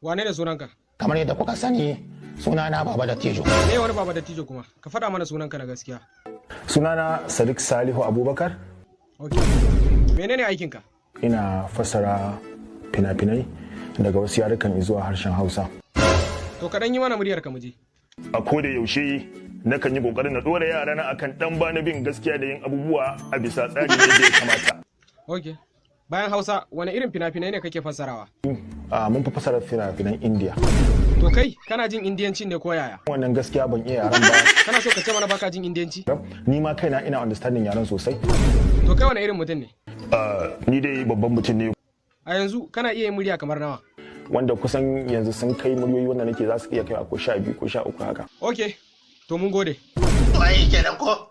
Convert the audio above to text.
Wane ne sunanka? Kamar yadda kuka sani, sunana Baba Dattijo. Me wani Baba Dattijo kuma? Ka faɗa mana sunanka na gaskiya. Sunana Sadiq Salihu Abubakar. Ok. Menene aikinka? Ina fassara fina-finai daga wasu yarukan zuwa harshen Hausa. To, ka ɗan yi mana muryar ka muje. A koda yaushe nakan yi kokarin na dora yarana akan dan bana bin gaskiya da yin abubuwa a bisa tsari yadda ya kamata. Ok. Bayan Hausa, wani irin fina-finai ne kake fassarawa? Mun fi fassara fina-finan India. To kai, kana jin Indiyancin ne ko yaya? Wannan gaskiya ban iya yaren ba. Kana so ka ce mana baka jin Indiyanci? Ni ma kaina ina understanding yaren sosai. To kai wani irin mutum ne? Ni dai babban mutum ne. A yanzu kana iya yin murya kamar nawa? Wanda kusan yanzu sun kai muryoyi wanda nake za su iya kai ko 12 ko 13 haka. Ok. To mun gode. Wai kenan ko?